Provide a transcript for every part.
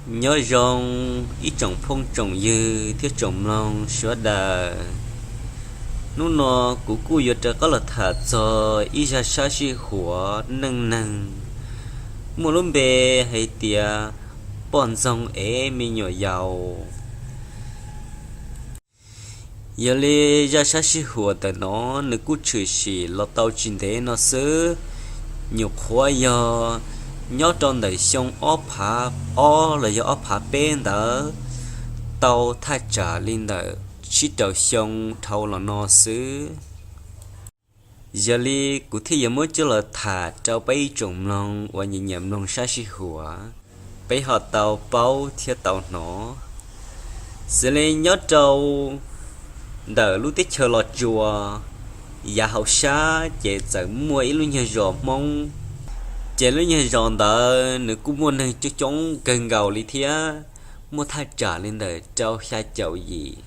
Nyob zoo ib tsoom phooj tsoom ywg thiab tsoom mloog sawv daws. Hnub no kuv kuj yuav rov qab los tham txog ib zaj sab sij huam neej neeg muaj lub npe hais tias poj ntxoog ev me nyuam yaus. Yog li zaj sab sij huam ntawm no nws kuj tshwm sim los tau tsis ntev no xwb, nyuam qhuav yog nyob rau ntawm xyoo ob phav ob los yog ob phav peb ntawd, tau thaj tsam li ntawm tsib rau xyoo dhau los no xwb. Yog li kuv thiaj yuav muab coj los tham rau peb ib tsoom mloog uas nyiam nyiam mloog sab sij huam, peb ho tau paub thiab tau hnov. Xws li nyob rau ntawm lub teb chaws Los Tsuas, yav hauv sab ces txawm muaj ib lub nyuag zos Hmoob. Ces lub nyuag zos ntawd nws kuj muaj neeg coob coob kawg nkaus li thiab, muaj thaj tsam li ntawm rau xya caum yim.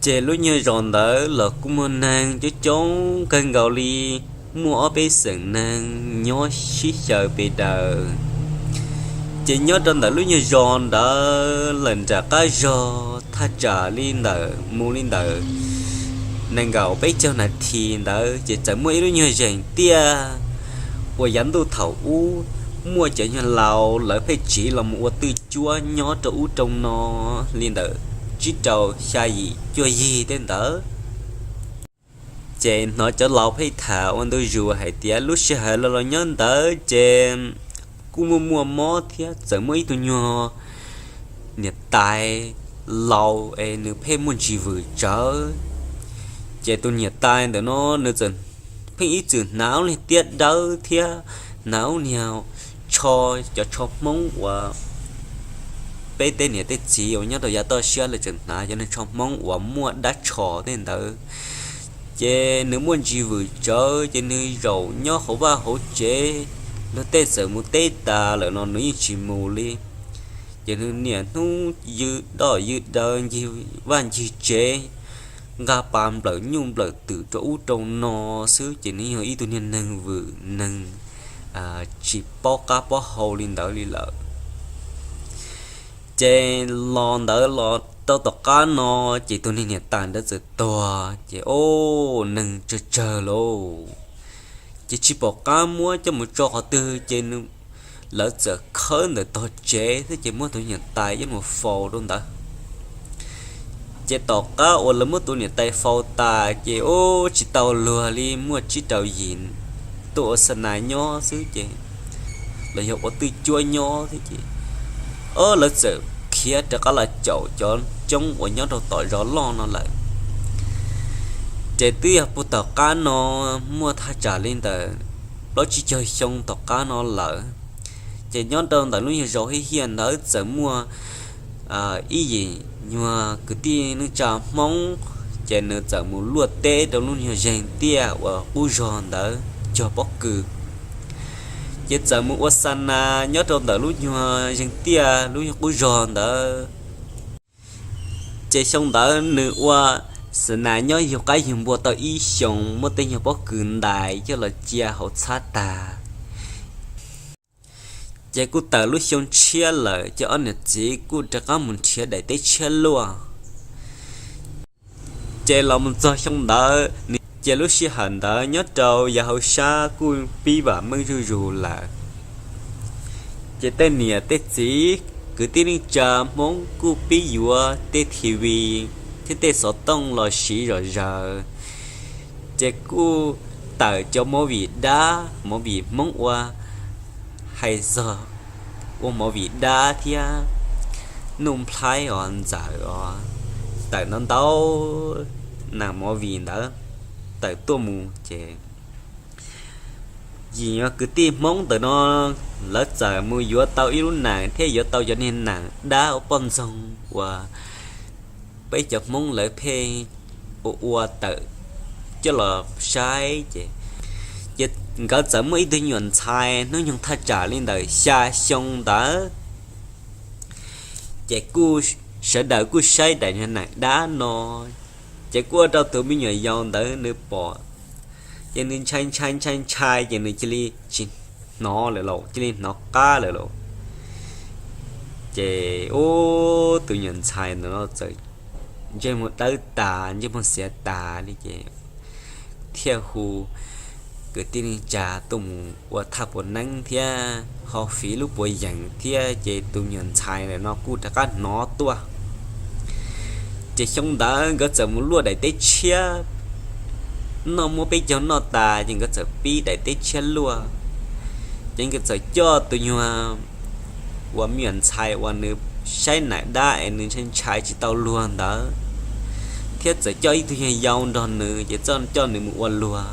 Ces lub nyuag zos ntawd los kuj muaj neeg coob coob kawg nkaus li, muaj ob peb xeem neeg nyob sib xyaw pes daws. Ces nyob rau ntawm lub nyuag zos ntawd lawm nram qab zos thaj tsam li ntawm mus li ntawm nees nkaum peb caug nas this ntawd ces txawm muaj ib lub nyuag zeem tiaj uas yav ntuj thaum ub muaj cov nyuag laus lawv pheej tsiv los mus ua twj cuab nyob rau ub rau no li ntawm tsib rau xya yim cuaj yig tej ntawd. Ces hnov cov laus pheej tham ua ntu zus hais tias lub sij hawm los los nyob ntawd ces kuj muaj muaj mob thiab txawm muaj ib tug nyuag niam tais laus es nws pheej muaj ntsis vwm tsawv. Ces tus niam tais ntawm no nws txawm pheej ib txwm hnav lub niag tiab dawb thiab hnav lub niag tsho, cov tsho Hmoob uas peb tej niam tej txiv uas nyob rau yav toj siab lawv tseem hnav cov niag tsho Hmoob uas muaj dab tsho tej ntawd. Ces nws muaj ntsis vwm tsawv ces nws zaum nyob hauv vaj hauv tsev, luag tej txawm mus teb tas lawm no nws yeej tsis mus li. Ces nws niaj hnub ywj doj ywj daw ncig vaj ncig tsev, nqa pas nplawm nyuj nplawm twm rau ub rau no xwb ces nws yog ib tug niag neeg vwm neeg tsis paub qab paub hau li ntawd li lawm. Ces los ntawd los rau tom qab no ces tus niag niam tais ntawd txawm tuag ces o, neeg tsawg tsawg lauj. Ces tsis pom qab muab coj mus tso qhov twg ces lawv txawm khawb ntawm tog tsev xwb ces muab tus niam tais coj mus faus rau ntawd. Ces tom qab uas lawv muab tus niam tais faus tas ces ub tsis tau luag li, muaj tsib rau yim tuaj ua xa nas nyob xwb ces los yog ua twj cuab nyob xwb ces o, lawv txawm khiav rov qab los caum cov coob uas nyob rau tom zos loj no lawm. Ces twb yog puag tom qab no muaj thaj tsam li ntawm plaub tsib caug xyoo tom qab no lawm, ces nyob rau ntawm lub nyuag zos hiaj hiaj ntawd txawm muaj ib yim nyuag kwv tij neej tsa Hmoob, ces nws txawm mus luaj teb rau lub nyuag zeeg tiaj uas qub zog ntawd cog pob kws. Ces txawm mus ua xa nas nyob rau ntawm lub nyuag zeeg tiaj lub nyuag qub zog ntawd. Ces xyoo ntawd nws ua xa nas nyob yug qaib yug npua tau ib xyoos, muab tej nyuag pob kws ntais coj los cia hauv txhab tag. Ces kuj tawm lub xyoo tshiab lawm ces ob niam txiv kuj rov qab mus nrhiav daim teb tshiab luaj. Ces los mus txog xyoo ntawd ces lub sij hawm ntawd nyob rau yav hauv sab kuj pib vam meej zuj zus lawm. Ces tej niam tej txiv kwv tij neej tsa Hmoob kuj pib yuav tej T V thiab tej xov tooj los siv zom zaws. Ces kuj tawm cov movie dab, movie Hmoob ua, hais txog ua movie dab thiab Nuj Nplhaib os, Ntxawm os, tawm ntau ntau neeg movie ntawd tawm tuaj mus ces yim nyuag kwv tij Hmoob ntawm no lawv txawm mus yuav tau ib lub nees thiab yuav tau cov niag nees dab ua poj ntxoog uas peb cov Hmoob lawv pheej ua ua tawm coj los saib ces, ces nkawd txawm muaj ib tug nyuam ntxhais hnub nyoog thaj tsam li ntawm xya xyoo ntawd. Ces kuj sawv daws kuj saib daim nees dab no, ces kuj ua rau tus me nyuam yaus ntawd nws pom, ces nws ntshai ntshai ntshai ntshai ces nws cia li tsis hnov lawm lauj, cia li hnov qab lawm lauj. Ces ub, tus me nyuam ntxhais ntawm no txawm ntsej muag dawb tas, ntsej muag xiav tas li ces thiaj hu kwv tij neej tsa tuaj mus ua thaj puav neeb thiab ho fiv lub puav yees thiab ces tus me nyuam ntxhais ntawm no kuj rov qab hnov tuaj. Ces xyoo ntawd nkawd txawm mus luaj daim teb tshiab, noj muab peb caug noj tas ces nkawd txawm pib daim teb tshiab luaj. Ces nkawd txawm coj tus nyuag uas me nyuam ntxhais uas nws saib nam dab es nws ntshai ntshai tsis tau luag ntawd, thiab txawm coj ib tug nyuag yau nrog nws ces coj nws mus ua luag,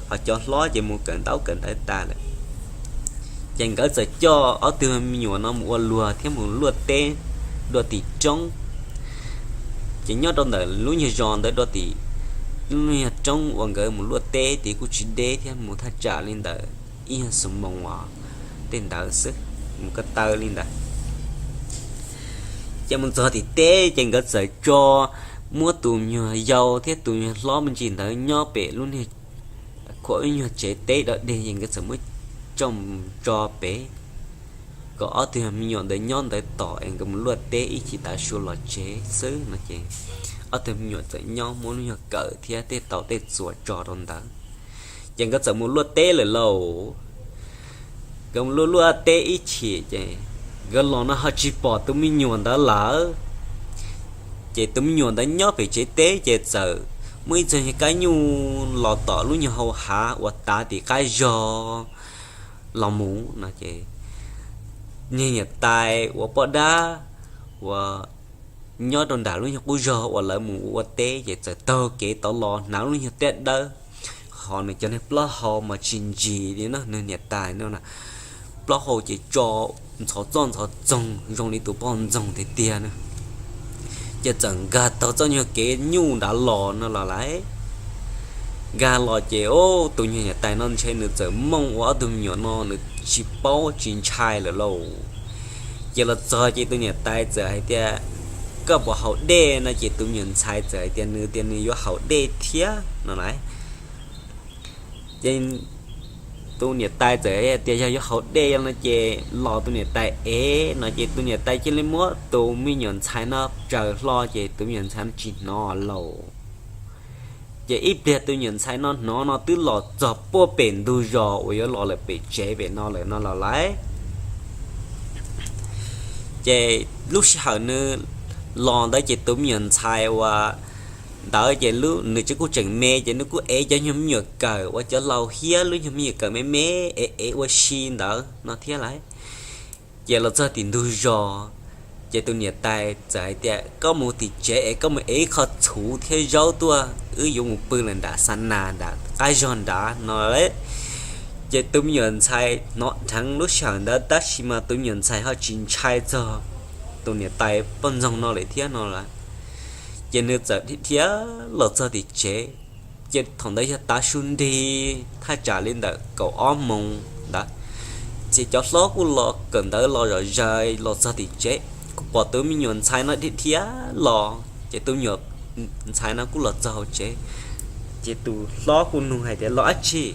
ho cov hlob ces mus kawm ntaub kawm ntawv tas lawm. Ces nkawd txawm coj ob tug me nyuam no mus ua luag thiab mus luaj teb dua tim roob. Ces nyob rau ntawm lub nyuag zos ntawd dua tim lub nyuag roob uas nkawd mus luaj teb tid kuj tsis deb thiab, mus thaj tsam li ntawm ib nyuag xuab moos uas tej ntawd xwb, mus ko taw li ntawd. Ces mus txog tim teb ces nkawd txawm tso, muab tus nyuag yau thiab tus nyuag hlob me ntsis ntawd nyob pem lub niag, khuam ib nyuag tsev teb dog dig ces nkawd txawm muab tso, tso pem, kom ob tug me nyuam ntawd nyob ntawd tos es nkawd mus luaj teb ib chim tav su los tsev xwb no ces ob tug me nyuam txawm nyob muab lub nyuag kawm thiab tej tau tej txuas tso rau ntawd. Ces nkawd txawm mus luaj teb lawm lauj. Nkawd mus luaj luaj teb ib chim ces nkawd los no ho tsis pom tus me nyuam ntawd lawm. Ces tus me nyuam ntawd nyob pem tsev teb ces txawm muaj ib txog nyuag kab nyuj los tom lub nyuag hau hav uas tav tim qab zog los mus no ces niag niam tais uas poj dab uas nyob rau nram lub nyuag qub zog uas lawv mus ua teb ces txawm taug kev tod los hnav lub nyuag tiab dawb, ho nws cov niag plaub hau mas tsis ntsis li no, nws niam tais no plaub hau ces tso ntxhov txoj ntxhov txoog zoo li tus poj ntxoog tiag tiag na. Ces txawm nkag taug txoj nyuag kev nyuj nrad los no los lawm. Nkag los ces tus nyuag niam tais no ntshe nws txawm mooj ua ob tug me nyuam no nws tsis paub tsis ntshai lawm lauj. Ces los txog ces tus niam tais txawm hais tias, koj puas haus dej no ces tus me nyuam ntxhais txawm hais tias nws tias nws yuav haus dej thiab no lauj. Ces tus niam tais txawm tias yog yuav haus dej no ces los tus niam tais ev no ces tus niam tais cia li muab tus me nyuam ntxhais no tsaws hlo ces tus me nyuam ntxhais no tsis hnov lauj. Ces ib pliag tus me nyuam ntxhais no hnov no twb los txog puag pem ntug zos uas yuav los lawm pem tsev pem no lawm no los lawm. Ces lub sij hawm nws los ntawd ces tus me nyuam ntxhais uas ntawd ces nws tsev kuj tseem me ces nws kuj ev cov nyuag me nyuam kawm uas cov laus hiab lub nyuag me nyuam kawm me me es ev ua si ntawd no thiab lauj. Ces los txog tim ntug zos, ces tus niam tais txawm hais tias koj mus tim tsev es koj mus ev ib qho txhuv thiab zaub tuaj, wb yuav mus pw lawm nram xa nas nram qab zog nrad no lauj. Ces tus me nyuam ntxhais hnov dheev lub sij hawm ntawd tab sis mas tus me nyuam ntxhais ho tsis ntshai txog tus niam tais poj ntxoog no lawm thiab no lauj. Ces nws txawm dhia los txog tim tsev, ces thaum ntawd yog tav su nrig thaj tsam li ntawm kaum ob moos ntawd, ces cov hlob kuj los kawm ntawv los zom zaws los txog tim tsev, kuj pom tus me nyuam ntxhais no dhia dhia los ces tus me nyuam ntxhais no kuj los txog hauv tsev. Ces tus hlob kuj nug hais tias los dab tsi?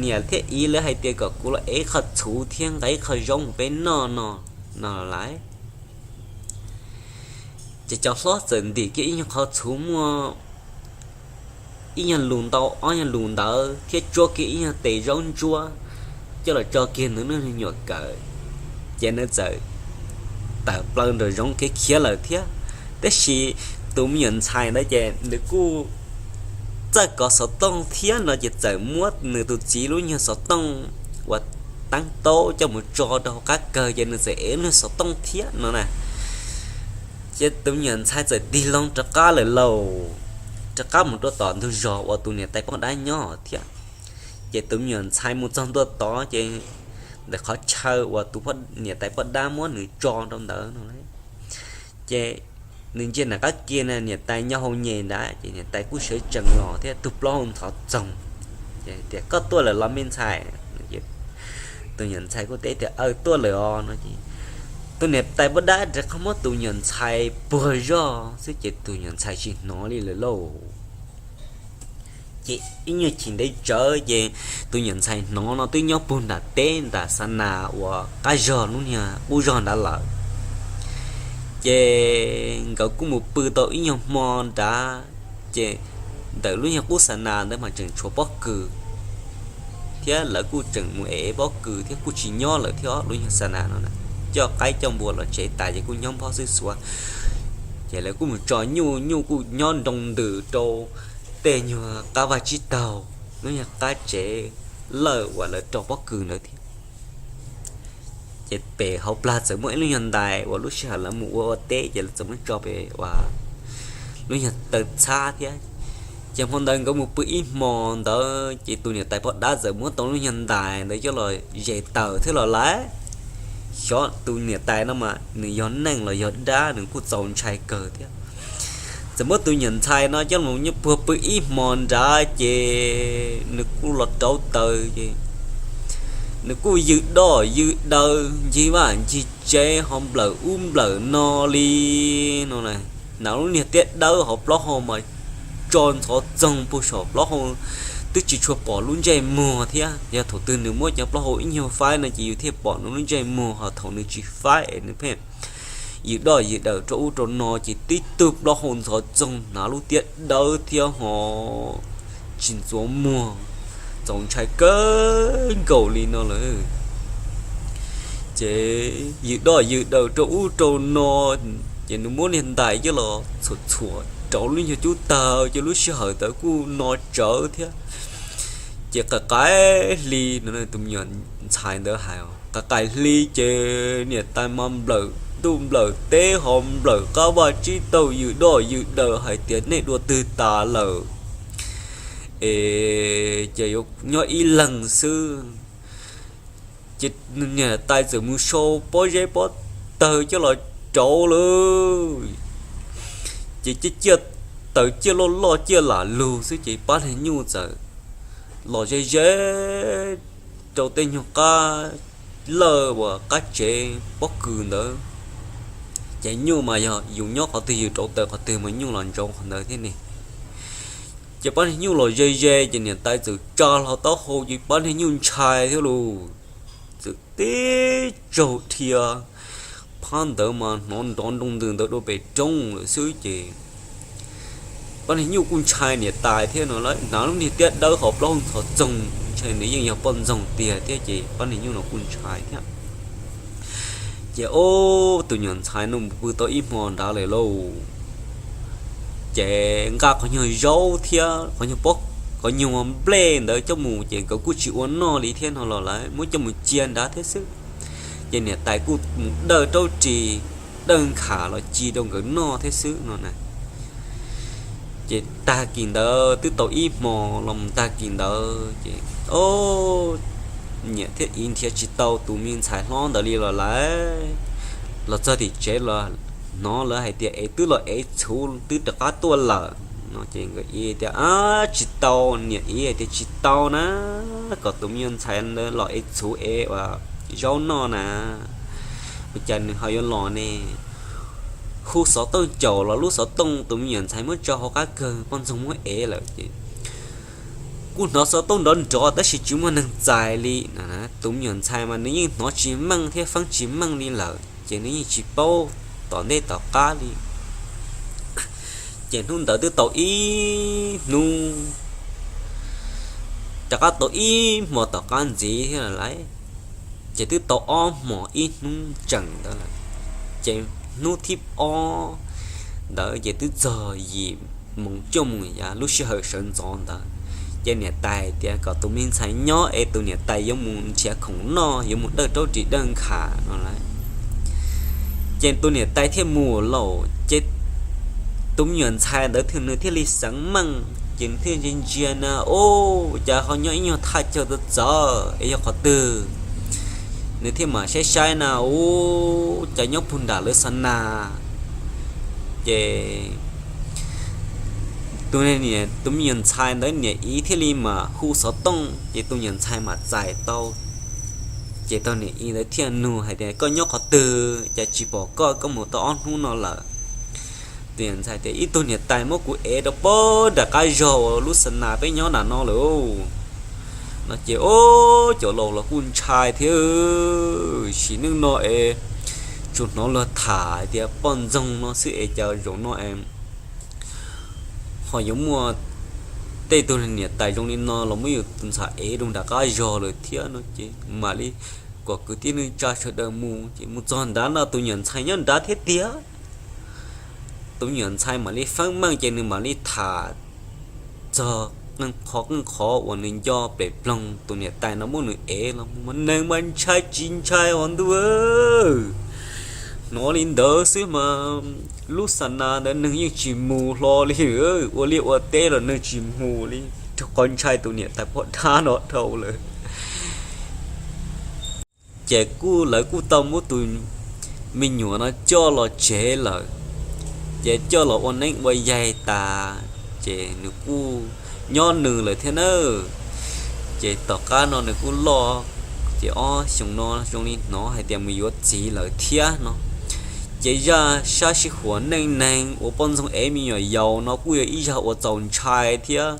Niam thiab txiv lawv hais tias kom kuv los ev qho txhuv thiab nqa ib qho zaub mus peb noj no no lauj. Ces cov hlob txawm ntim kiag ib nyuag qhov txhuv muaj ib nyuag lus ntau ob nyuag lus ntawd thiab tsuab kiag ib nyuag tes zaub ntsuab coj los tso kiag ntawm nws me nyuam kawm, ces nws txawm tawm plaws nraum zoov khiav khiav lawm thiab. Tab sis tus me nyuam ntxhais ntawd ces nws kuj txawj kov xov tooj thiab no ces txawm muab nws tus txiv lub nyuag xov tooj uas teeb taub coj mus tso rau hauv qab kawg ces nws txawm ev lub nyuag xov tooj thiab no na. Ces tus me nyuam ntxhais txawm tig loo rov qab lawm lauj, rov qab mus rau tom ntug zos uas tus niam tais poj dab nyob thiab. Ces tus me nyuam ntxhais mus txog ntua tod ces ntawm qhov chaw uas tus niam tais poj dab muab nws tso rau ntawd no, ces nws ntsia nram qab kiag na niam tais nyob hauv nyem nrad ces niam tais kuj sawv tsees los thiab tus plaub hau ntxhov txoog. Ces tias koj tuaj lawm los me ntxhais? Tus nyuam ntxhais kuj teb tias aw tuaj lawm os no ces tus niam tais poj dab rov qab muab tus nyuam ntxhais puag zoj xwb ces tus nyuam ntxhais tsis hnov li lawm lauj. Ces ib nyuag chim ntev tsawv ces tus niam ntxhais hnov no twb nyob puag nram teb nram xa nas uas qab zog lub niag qub zog nrad lawm. Ces nkawd kuj mus pw tau ib nyuag hmo nrad, ces ntawm lub niag qub xa nas ntawd mas tseem tshuav pob kws thiab lawv kuj tseem mus ev pob kws thiab kuj tsis nyob lawm thiab lub niag xa nas no. Coj qaib coj npua los tsev tas ces kuj nyob nphob xwb xuav. Ces lawv kuj mus tso nyuj, nyuj kuj nyob nroo ntws rau tej nyuag qab vaj tsib taug, lub niag qab tsev lawj uas lawv rau pob kws ntawd thiab. Ces pem hauv plag txawm muaj ib lub nyuag ntais uas lub sij hawm lawv mus ua ua teb ces lawv txawm muab tso pem uas lub nyuag taw txhab thiab. Ces hmo ntawd nkawd mus pw ib hmo ntawd ces tus niam tais poj dab txawm muab tau lub nyuag ntais ntawd coj los zes taws thiab los lawm. Xyov tus niam tais no mas nws yog neeg los yog dab, nws kuj txaus ntshai kawg thiab. Txawm muab tus niam ntxhais no coj los puag pw ib hmo nrad ces nws kuj los rauv taws ces nws kuj yws doj yws daws ncig vaj ncig tsev ho nplawm ub nplawm no li no. Hnav lub niag tiab dawb hauv plaub hau mas tso ntxhov txoog puag saum plaub hau, twb tsis tshua pom lub ntsej muag thiab. Yog thaum twg nws muab cov plaub hau ib nyuag faib no ces yus thiaj pom nws lub ntsej muag, ho thaum nws tsis faib es nws pheej yws doj yws daws rau ub rau no ces tib tug plaub hau ntxhov txoog hnav lub tiab dawb thiab ho tsis ntxuav muag, txaus ntshai kawg nkaus li no lawm. Ces yws doj yws daws rau ub rau no, ces nws muab niag ntais coj los txhuam txhuam rau lub nyuag cub taws ces lub sij hawm ntawd kuj no tsawv thiab. Ces qaim qaim hli no, tus me nyuam ntxhais ntawd hais, qaim qaim hli ces niam tais mas nplawm ntuj nplawm teb ho nplawm qab vaj tsib taug yws doj yws daws hais tias nej dua twg tas lawm es ces yuav nyob ib leeg xwb. Ces niam tais txawm mus sau pob zeb pob tawg coj los rauv lawm. Ces ciaj ciaj taws ciaj loj loj ciaj lam lug xwb ces pab niag nyuj txawm los ze ze rau tej nyuag qab lawj uas qab tsev pob kws ntawd. Ces nyuj mas yog yus nyob qhov twg yus rauv taws qhov twg mas nyuj los ntsoov qhov ntawd thiab ne. Ces pab niag nyuj los ze ze ces niam tais txawm tsa hlo taub hau ces pab niag nyuj ntshai thiab lauj. Txawm tib tsaug dhia, phab ntawd mas hnov nrov nroo ntws ntawd dua pem roob lawm xwb ces pab niag nyuj kuj ntshai niam tais thiab no lawm, hnav lub niag tiab dawb hauv plaub hau ntxhov txoog, ntshai nws yeej yog poj ntxoog tiag thiab ces pab niag nyuj no kuj ntshai thiab. Ces ob tus nyuam ntxhais no mus pw tau ib hmo nrad lawm lauj, ces nqa qhov nyuag zaub thiab qhov nyuag pob, qhov nyuag nplej ntawd coj mus ces nkawd kuj tsis ua noj li thiab no los lawv muab coj mus cia nrad thiab xwb. Ces niam tais kuj mus dawj raub ris dawj nkham los ci rau nkawd noj thiab xwb no na. Ces tag kis ntawd twb tau ib hmo los mus tag kis ntawd ces ob niam thiab txiv nrhiav tsis tau tus me ntxhais hlob ntawd li los lawm. Los txog tim tsev los hnov lawv hais tias es twb los ev txhuv twb rov qab tuaj lawm no ces nkawd txiv tias ab tsis tau, niam txiv hais tias tsis tau na, kom tus me nyuam ntxhais ntawd los ev txhuv ev zaub noj na, ua cas nws ho yuav los ne. Hu xov tooj caum los lub xov tooj tus me nyuam ntxhais muab tso hauv qab kawg poj ntxoog muab ev lawm ces kuj hnov xov tooj nrov nrov tab sis tsis muaj neeg txais li. Tus me nyuam ntxhais mas nws yeej hnov tsis meej thiab feeb tsis meej li lawm ces nws yeej tsis paub tom ntej tom qab li. Ces hnub ntawd twb tau ib hnub, rov qab tau ib hmo tom qab ntxiv thiab lawm, ces twb tau ob hmos ib hnub tseem ntawd lawm. Ces hnub thib ob ntawd ces twb txog yim moos cuaj moos yav lub sij hawm sawv ntxov ntawd, ces niam tais tias kom tus me ntxhais nyob es tus niam tais yuav mus nrhiav khoom noj yuav mus dawj raub ris dawj nkham no lawm. Ces tus niam tais thiaj mus lawm ces tus me nyuam ntxhais ntawd nws thiaj li xeev meej ces nws thiaj ntsia ntsia na, ub, cas ho nyob ib nyuag thaj chaw txawv txawv es yog qhov twg. Nws thiaj mam saib saib na, ub, cas nyob puag nram lawv xa nas. Ces tus, tus me nyuam ntxhais ntawd niam txiv thiaj li mam hu xov tooj ces tus nyuam ntxhais mam txais tau. Ces tus niam txiv ntawd thiaj nug hais tias koj nyob qhov twg cas tsis pom koj, koj mus tau ob hnub no lawm. Tus niam ntxhais tias, ib tug niam tais muab kuv ev rau pem nram qab zog uas lub xa nas peb nyob nram no lawm no ces, ob, cov laus los kuj ntshai thiab. Sim neej no es tsuas hnov luag tham hais tias poj ntxoog no xwb es cas zaum no es ho yuav muaj tej tug niam tais zoo li no los muab yus tus ntxhais ev rau nram qab zog lawm thiab no ces mam li kom kwv tij neej tsa sawv daws mus ces mus txog nrad no tus niam ntxhais nyob nrad thiab tiag. Tus niam ntxhais mam li feeb meej ces nws mam li tham txog qeej qhov qeej qhov uas nws nco pem ploog tus niam tais no muab nws ev los, neeg mas ntshai tsis ntshai os ntuj. Hnov li ntawd xwb mas lub xa nas ntawd neeg yeej tsis mus hlo li, ua liaj ua teb los neeg tsis mus li, rau qhov ntshai tus niam tais poj dab no dhau lawm. Ces kuj lawv kuj tau muab tus me nyuam no coj los tsev lawm. Ces coj los ua neeb ua yaig tas, ces nws kuj nyob nws lawm thiab nawb. Ces tom qab no nws kuj loj, ces ob xyoos no zoo li hnov hais tias mus yuav txiv lawm thiab no. Ces zaj sab sij huam neej neeg uas poj ntxoog ev me nyuam yaus no kuj yog ib zaj uas txaus ntshai thiab,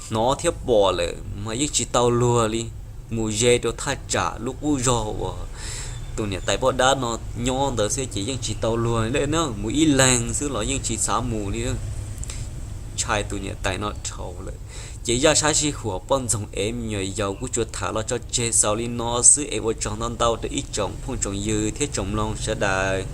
hnov thiab pom lawm mas yeej tsis tau luag li. Mus ze rau thaj tsam lub qub zog uas tus niam tais poj dab no nyob ntawd xwb ces yeej tsis tau luag li na, mus ib leeg xwb los yeej tsis xav mus li. Ntshai tus niam tais no dhau lawm. Ces zaj sab sij huam poj ntxoog ev me nyuam yaus kuj tsuas tham los tso tseg xaus li no xwb es ua tsaug ntau ntau rau ib tsoom phooj tsoom ywg thiab tsoom mloog sawv daws.